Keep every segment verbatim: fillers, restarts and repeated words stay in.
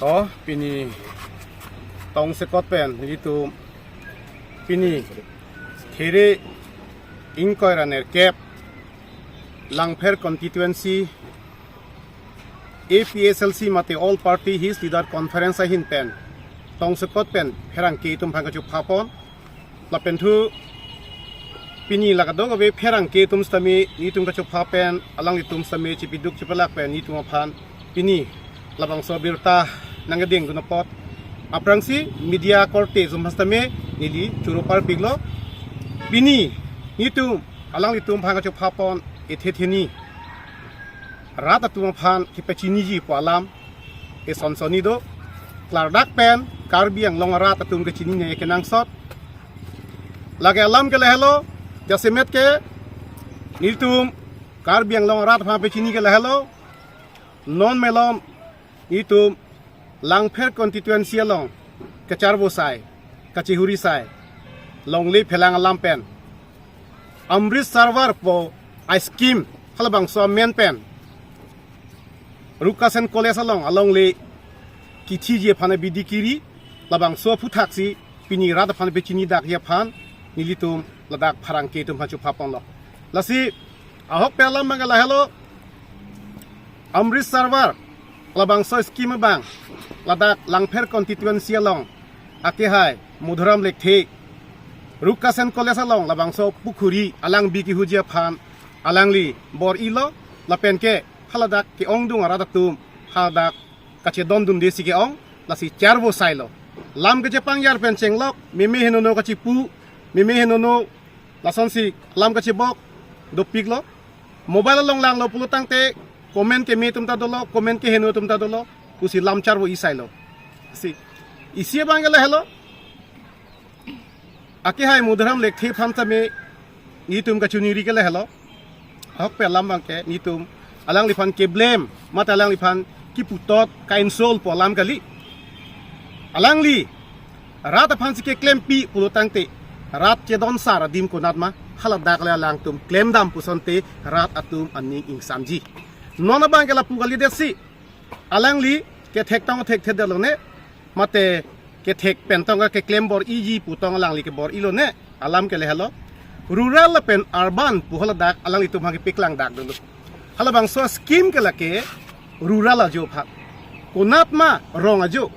Oh, pini tongsekot pen nelitum pini There ingkoi ra nerkep Langpher constituency A P H L C mate All Party Hills Leader Conference ahin pen tongsekot pen pherangke atum aphan kachupha pon. Lapen thu pini la kadokave pherangke atum sitame nelitum kachupha pen alanglitum sitame chipiduk chipalak pen nelitum aphan pini labangso abirta nangkedengdun apot aphrangsi media korte atum aphan sitame neli choro parpiklo. Pini nelitum alanglitum aphan kachupha pon ethe theni rat atum aphan kepachiniji pu alam eson sonni do. Klardak pen Karbi Anglong arat atum kechinine kenangsot. Lake alam ke lahelo, jasemet ke nelitum Karbi Anglong arat aphan pachini ke lahelo. Non malom nelitum Langpher constituency along kacharvo asai, kachihuri asai, longle phelang alam pen Amrit Sarovar pu a-scheme halabangso amen pen Rukasen College along alongle kithiji aphan abidi kiri, labangso aphuthaksi pini rat aphan pachinidakji aphan nelitum ladak pherangke atum aphan chupha ponlo. Lasi ahok pen alam abang ke lahelo, Amrit Sarovar labangso scheme abang ladak Langpher constituency along akehai Madhuram Lekthe Rukasen College along labangso pukhuri alangbi kihuji aphan alangli bor-ilo, lapen ke haladak ke-ongdung arat atum haladak kachedondunde si ke-ong, lasi charvo asailo. Lam kachepangjar pen chenglok, meme henono kachipu, meme henono lasonsi lam kachebok dopiklo. Mobile along langlo pulo tangte comment keme atum ta dolo, comment keheno atum ta dolo, pusi lam charvo-i asailo. Si isi abang ke lahelo, akehai Madhuram Lekthe aphan sitame nelitum kachiningri ke lahelo. Ahok pen alam abang ke nelitum alangliphan keblem mate alangliphan kiputot ka-insult pu alam kali. Alangli rat aphansi keklempi pulo tangte rat chedon asar adim konat ma, haladak le alangtum klemdam pu asonte rat atum aning ingsamji. Non abang ke lapu kalidetsi alangli kethek tong thekthedetlo ne, mate kethek pen tong keklem bor-iji pu tong alangli kebor-ilo ne. Alam ke lahelo, rural lapen urban pu haladak alanglitum aphan kepaklang dak dolo. Halabangso scheme ke lake rural ajo aphan, konat ma rong ajo,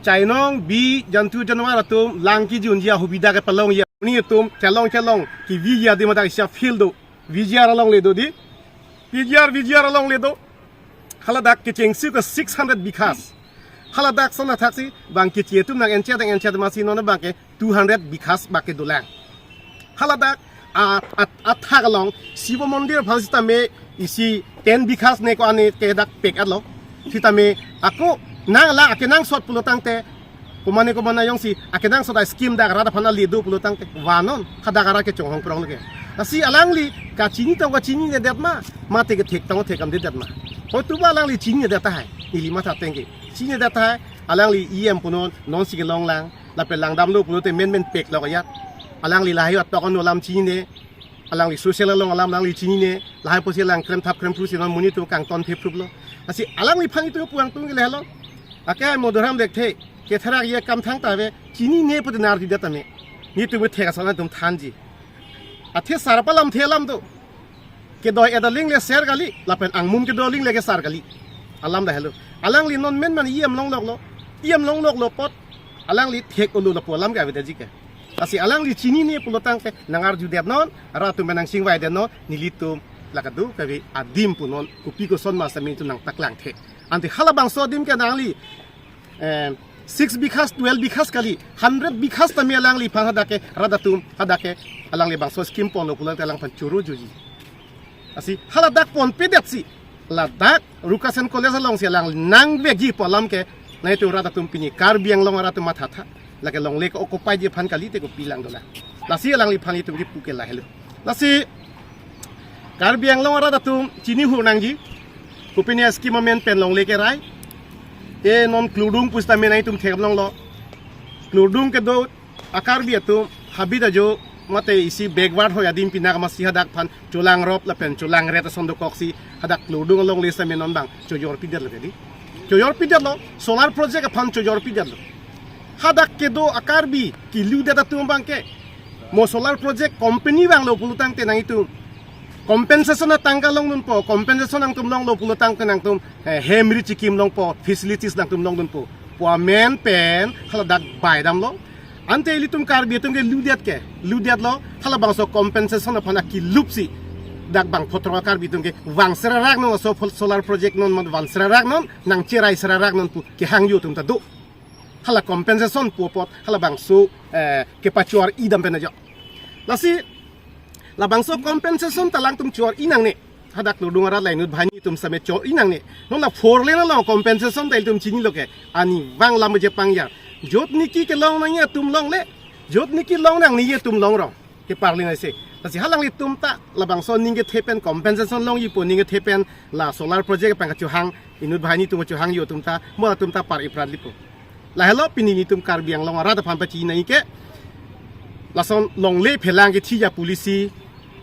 chainong bi jantu janwar atum lang kijunji ahubida kepalongji, ni atum chelong chelong kiviji adim adak isi a-field do, V G R alongle do di, V G R, V G R alongle do. Haladak kechengsi ke six hundred bighas. Haladak ason athaksi bang keche atum nang-enchet nang-enchet masi non abang ke two hundred bighas bak kedolang. Haladak a, a, athak along Shiva Mandir aphan sitame isi ten bighas ne ko-an ne ke dak pek-etlo. Sitame ako nang la akenangsot pulo tangte, komane komane jongsi akenangsot a-scheme dak rat aphan ale do pulo tangte, vanon hadak arat kechonghong prong ke. Lasi alangli kachini tong kachininedet ma, mate kethek tong thekdamdedet ma. Hoituba alangli chininedet tahai, neli matha ateng ke. Chininedet tahai, alangli E M punon, nonsi kelong lang, lapen langdamlo pulote menmen pek lo kayat. Alangli lahai atok ano alam chinine, alangli social along alam alangli chinine, lahai pusi lang kremthap kremphru si non monit atum kangton phephrup lo. Lasi alangliphan itum puang tung ke lahelo. Akehai Madhuram Lekthe, ketherak ye kam thangta ave, chinine pute nar didet tame. Nelitum thek ason atum thanji. Athe sarpa lamthe alam do. Kedoi-et aling le ser kali, lapen angmum kedo aling le kesar kali. Alam lahelo. Alangli non menmen E M longloklo. E M longloklo apot alangli thek-olo lapu alam ke avedetji ke. Lasi alangli chinine pulo tangte nang-arjudet non, rat atum pen nangchingvaidet non, nelitum la kadokave adim punon kopi koson ma sitame nelitum nangpaklangthe. Ante halabangso adim ke nangli, eh, six bighas, twelve bighas kali, hundred bighas tame alangliphan hadak ke rat atum hadak ke alangli bangso scheme ponlo pulo tangte alangphan choro joji. Lasi haladak ponpedetsi ladak Rukasen College alongsi alang nangvekji pu alam ke nangtum rat atum pini Karbi Anglong arat atum mathatha. Lake longle ke-occupyji aphan kalite kopi lang dolang. Lasi alangliphan itum kipu ke lahelo. Lasi Karbi Anglong arat atum chini hu nangji, kopine a-scheme amen pen longle kerai. E non Kludung pusitame nangtum thekdam longlo. Kludung kedo a-Karbi atum habit ajo mate isi backward hoi adim pinak masi hadak aphan cholangrop lapen cholangret ason dokoksi hadak Kludung alongle sitame non abang chojorpidetlo kedi. Chojor pidetlo, solar project aphan chojor pidetlo. Hadak kedo a-Karbi kiludet atum abangke, mo solar project company vanglo pulo tangte nangtum compensation atangka longdunpo, compensation nangtum longlo pulo tangte nangtum, eh, hem ri chikim longpo, facilities nangtum longdunpo pu amen pen haladak baidamlo. Ante ilitum Karbi atum ke ludet ke, ludetlo, halabangso compensation aphan akilupsi dak bang photrok Karbi atum ke vang serarak non, aso phol solar project non, man vang serarak non, nangcherai serarak non pu kehangjo atum ta do. Hala compensation pu apot halabangso, eh, kepachor-idam pen ajo. Lasi labangso compensation ta alangtum chor-i nangne. Hadak lodung arat la inut banghini atum same chor-i nangne. Non la four lane along compensation ta ilitum chinilo ke. Arnivang lam je pangjar. Jotniki kelong nangji atum longle, jotniki long nangniji atum longrong. Keparling aise. Lasi halanglitum ta labangso aning kethe pen compensation longjipo, aning kethe pen la solar project pen kachohang, inut banghini atum chohangjo atum ta, mo atum ta par-i pratlipo. Lahelo pini nelitum Karbi Anglong arat aphan pachinai ke, lason longle phelang kethija policy,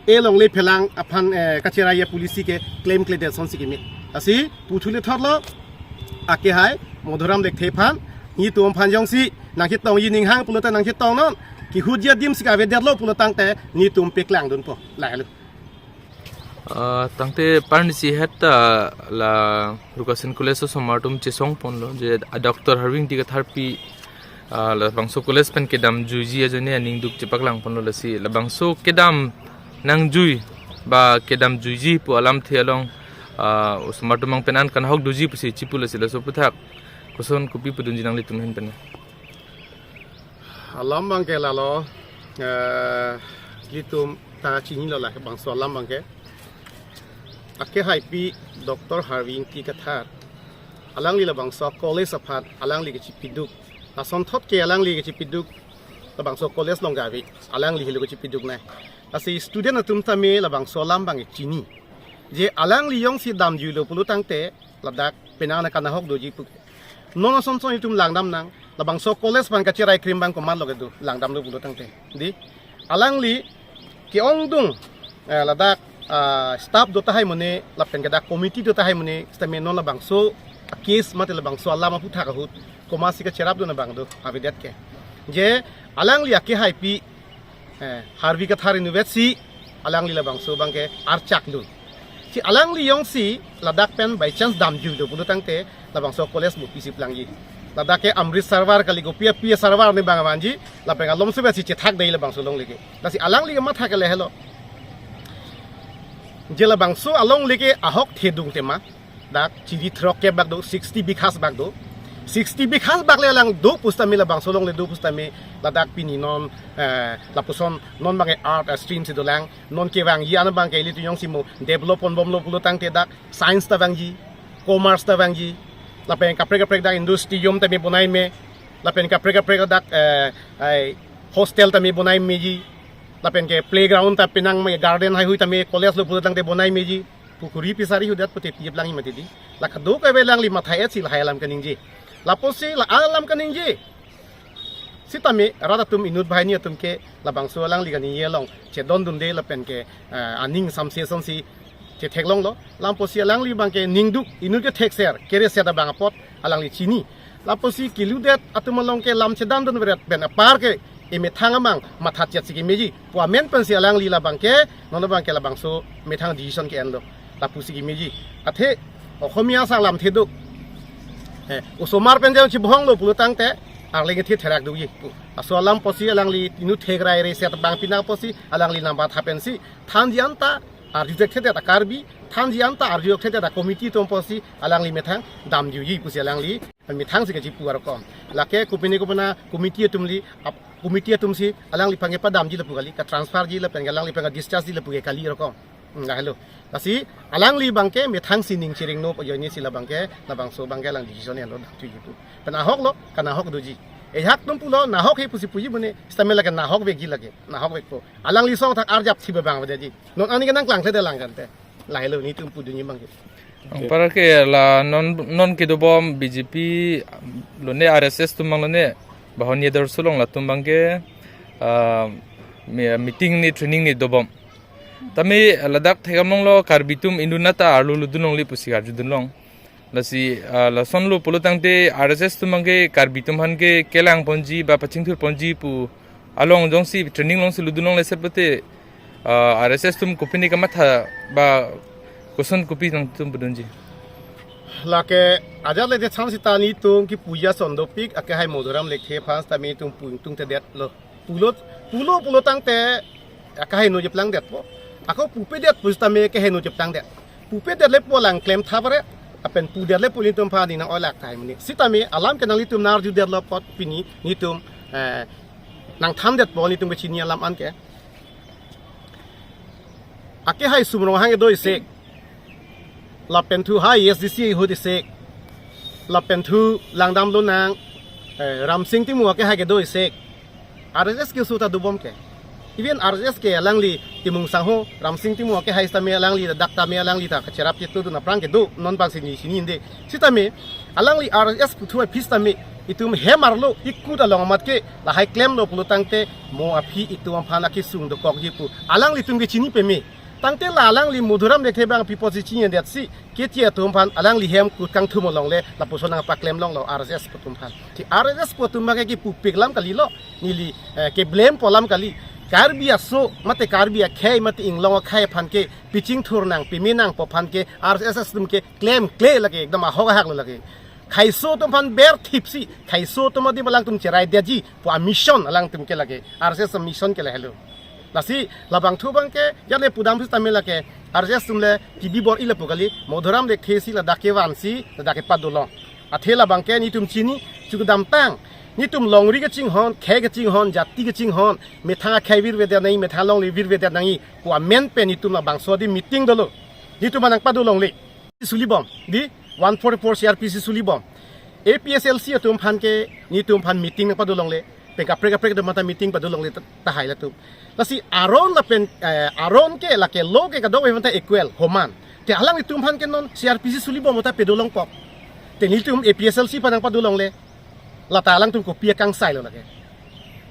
e longle phelang aphan, eh, kacheraija policy ke klemkledet asonsi keme. Lasi puthule thotlo, akehai Madhuram Lekthe aphan, nelitum aphan jongsi nangchetongji ninghang pulote nangchetongnon, kehutji adimsi kavedetlo pulo tangte nelitum paklangdunpo. Lahelo. Ah, tangte parnisi het ta la Rukasin College osomar atum chesongponlo je a Doctor Harvey Ingti Kathar pi, ah, labangso college pen kedamjuiji ajoine aning duk chepaklangponlo. Lasi labangso kedam nangjui ba kedamjuiji pu alamthe along, ah, osomar atum abang pen an kanahok doji pusi chipu, lasi laso aphuthak koson kopi pudunji nanglitum ahin pen? Alam abangke lalo, eh, ilitum ta chinilo la bangso alam abangke. Akehaipi Doctor Harvey Ingti Kathar, alangli labangso college aphan alangli kachipiduk. Lasonthot ke alangli kachipiduk labangso college along kave, alangli helo kachipiduknei. Lasi student atum tame labangso alam abang chini. Je alangli jongsi damjuilo pulo tangte ladak penang na kanahok doji pu. Non asonson itum langdam nang, labangso college aphan kacherai krim abang komatlo kedo, langdamlo pulo tangte. Di, alangli ke-ongdung, eh, ladak, ah, staff do tahai mone, lapen ke dak committee do tahai mone, sitame non labangso case mate labangso alam aphuthak ahut komatsi kacherapdun abang do avedet ke. Je alangli akehaipi, eh, Harvey Kathar inutvet si alangli labangso abangke archakdun. Si alangli jongsi ladak pen by chance damjuilo pulo tangte labangso college mo pisi plangji. Ladak ke Amrit Sarovar kali, kopi api Sarovar ne abang avanji, lapen alomso besi chethak dei labangso alongle ke. Lasi alangli kematha ke lahelo. Je labangso alongle ke ahok thedung tema, dak chiri throk ke bak do, sixty bighas bak do. Sixty bighas bak le alang do pusitame, labangso alongle do pusitame, ladak pini non, eh, lapuson non abangke art, eh, stream si dolang, non kevangji an abangke ilitum jongsi mo develop ponbomlo pulo tangte dak science ta vangji, commerce ta vangji, lapen kaprek kaprek dak industry yom tame bonai me, lapen kaprek kaprek dak, eh, ai, hostel tame bonai meji, lapen ke playground ta penang me, garden haihui tame college lo pulo tangte bonai meji, pukhuri pisari hudat pute pi plangji mati di. La kadokave alangli matha-etsi lahai alam kaningje. Lapusi la alam kaningje. Sitame rat atum inut banghini atum ke labangso alangli kaningje along chedondunde lapen ke, eh, aning samse asonsi chetheklonglo. Lam apotsi alangli abangke ningduk, inut kethekser, kereset abang apot alangli chini. Lapusi kiludet atum along ke lam chedamdun veret pen apar ke emethang amang matha chetsi kemeji pu amen pensi alangli labangke, non abangke labangso methang decision ke-enlo. Lapusi kemeji. Athe Ohomia asong alamthe do. Eh, osomar pen jang chibohonglo pulo tangte arleng kethe therak doji pu. Laso alam apotsi alangli inut thekrai reset abang pina apotsi alangli nangpatha pensi thanji anta arju thekthedet a-Karbi, thanji anta arju thekthedet a-committee atum apotsi alangli methang damjuji pusi alangli methangsi kachipu arokom. Lake kopine kopine committee atum li, ap-, committee atumsi alangliphan kepadamji lapu kali, ka-transfer ji lapen ke alangliphan ka-discharge ji lapu ke kali arokom. Hmm, lahelo. Lasi alangli abangke methangsi ning chiring no ajoinesi labangke, labangso abangke alang decision enlo dak thuji pu. Pen ahoklo, kanahok doji. Ehak atum pulo nahok he pusi puji mane, sitame lake nahokvekji lake, nahokvekpo. Alangli asong athak arjap thibe abang aveji. Non ani ke nangklangkledet lang kante. Lahelo nelitum pudunji abangke. Anpar ke la non, non kedobom B J P lone R S S atum abang lone, Bahuni adorsho along latum abangke, ah, mi-, meeting ni training ni dobom. Tame ladak thekdamlonglo Karbi atum induna ta arlo ludunlongle pusi arjudunlong. Lasi, ah, lasonlo pulo tangte R S S atum abangke Karbi atum aphan ke kelang ponji ba pachingthur ponji pu along jongsi training alongsi ludun longle set pute, ah, R S S atum kopine kamatha ba koson kopi nangtum pudunji. Lake ajat le de chang sita netum kipu ason dopik, akehai Madhuram Lekthe aphan sitame netum pu ingtungtedetlo. Pulo, pulo, pulo tangte akehai no jeplangdetpo. Ako pupedet pusitame akehai no jeplangdet. Pupedet le pu alang klem tha pare, lapen pudet le pu netum aphan aning nang-oilak tahai mene. Sitame alam ke nanglitum nang-arjudetlo apot pini netum, eh, nangthandetpo netum kechini alam anke. Akehai Sum Ronghang kedo isik. Lapen thu hai A S D C ahut isik. Lapen thu langdamlonang, eh, Ramsing Timung akehai kedo isik. R S S ke suta dobom ke. Even R S S ke alangli Timung Sangho, Ramsing Timung akehai sitame alangli dak tame alangli ta kacherap chetudun aphrang kedo, non bang sini sini inde. Sitame alangli R S S puthu aphi sitame itum hem arlo ikut along amat ke lahai klemlo pulo tangte mo aphi itum aphan akesung dokokji pu alanglitum kechini peme. Tangte la alangli Madhuram Lekthe abang pi apotsi chinidetsi, keche atum aphan alangli hem kut kangthum along le lapuson nangpaklem longlo R S S pu atum aphan. Te R S S pu atum abangke kipupik alam kalilo, neli, eh, ke blame po alam kali. Karbi aso mate Karbi akhei mate inglong akhei aphan ke pachingthur nang, peme nangpo aphan ke R S S atum ke klemkle lake, ekdom ahok ahak lo lake. Khaiso atum aphan berthipsi, khaiso atum adim alangtum cheraidetji pu amission alangtum ke lake, R S S amission ke lahelo. Lasi labangthu abangke jale pudam sitame lake R S S atum le kibi bor-i lapu kali, Madhuram Lekthe si ladak kevansi ladak kepadolong. Athe labangke netum chini chukdamtang. Netum longri kachinghon, khei kachinghon, jati kachinghon, methang akhei virvedet nangji, methang alongle virvedet nangji pu amen pen netum labangso adim meeting dolo. Netum aphan nangpadolongle. Sulibom, di one forty-four C R P C sulibom. A P H L C atum aphan ke netum aphan meeting nangpadolongle. Pen kaprek kaprek atum aphan ta meeting padolongle ta, tahai latum. Lasi Aron lapen, eh, Aron ke lake law ke kadokave aphan ta equal, homan. Te alanglitum aphan ke non C R P C sulibom ta pedolongpo. Te netum A P H L C aphan nangpadolongle. Lata alangtum kopi akangsai lo lake.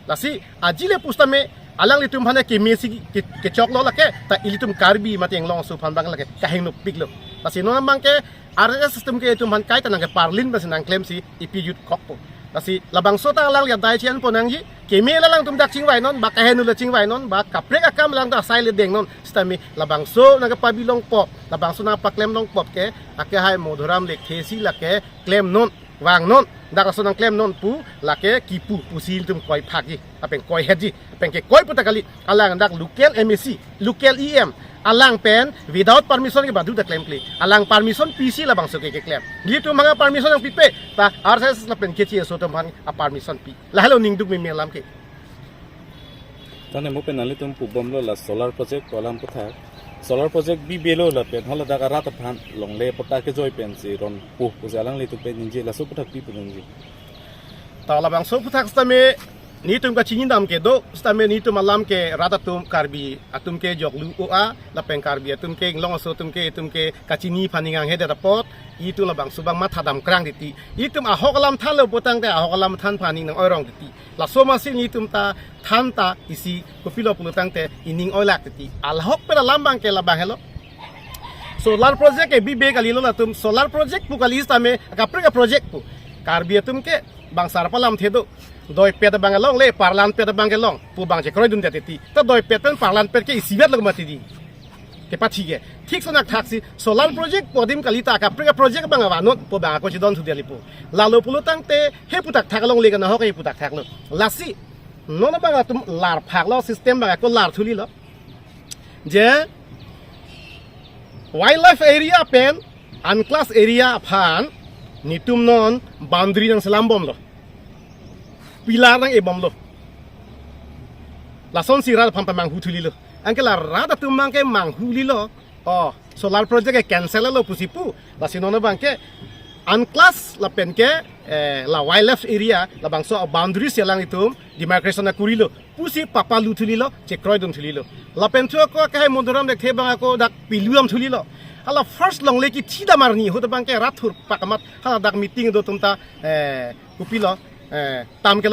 Lasi aji le pusitame alanglitum aphan ke mesi ke, kechoklo lake, ta ilitum Karbi mate inglong aso aphan abang lake kahingnopiklo. Lasi non abangke R S S atum ke itum aphan kaita nangkeparlin pensi nangklemsi ipi jut kokpo. Lasi labangso ta alangli adai chianpo nangji, keme le alangtum dak chingvainon, ba kaheno le chingvainon, ba kaprek akam alangtum asai le dengnon, sitame labangso nangkepabilongpo, labangso nangpaklem longpo ke, akehai Madhuram Lekthe si lake klemnon, vangnon, dak laso nangklemnon pu lake kipu pusi ilitum koiphakji, lapen koihetji, lapen kekoi pu ta kali, alang dak local M A C, local E M, alang pen without permission ke badu ta klemkle, alang permission pisi labangso ke keklem. Ilitum manga permission nangpipe, ta R S S lapen keche aso atum aphan apermission pi. Lahelo ningduk meme alam ke. Tane mo pen nanglitum pubomlo la solar project pu alam aphuthak. Solar project bibelo lapen hala dak arat aphan longle patta kejoi pensi ronpo pusi alanglitum pen ningje, laso aphuthak pi pu ningje. Ta labangso aphuthak sitame netum kachinidam kedo, sitame netum alam ke rat atum Karbi atum ke joklu o-a, lapen Karbi atum ke inglong aso atum ke itum ke kachini aphan ning anghedet apot, itum labangso abang mathadam krang titi. Itum ahok alam thanlo pu tangte ahok alam than aphan ning nang-oirong titi. Laso masi netum ta than ta isi kopilo pulo tangte ining oilak titi. Alahok pen alam abangke labang helo. Solar project ke bibe kalilo latum, solar project pu kali sitame kaprek aproject pu. Karbi atum ke bang sarpo alamthe do. Doipet abang longle, parlanpet abang kelong pu abang chekroidundet titi. Ta doipet pen parlanpet ke isivet lo mati di. Kepathi ke. Thik sonak thaksi solar project pu adim kalita kaprek project abang avanon pu abang ako chidon thudeli pu. Lalo pulo tangte he putak thak longle kana ho ke putak thaklo. Lasi non abang atum larphaklo, system abang ako larthulilo. Je wildlife area pen unclass area aphan netum non boundary nangselambomlo. Pillar nang-ebomlo. Lasonsi rat aphan pamanghu thulilo. Anke la rat atum abangke manghulilo. Oh, solar project ke cancel lo pusi pu. Lasi non abangke unclass lapen ke, eh, la wildlife area labangso boundary si alanglitum demarcation nangkurilo pusi papalu thulilo, chekroidun thulilo. Lapen thu ako akehai Madhuram Lekthe abang ako dak piluam thulilo. Hala first longle kithidam arni ahut abangke rat thurpak amat hala dak meeting do atum ta, eh, kopilo, eh, tam ke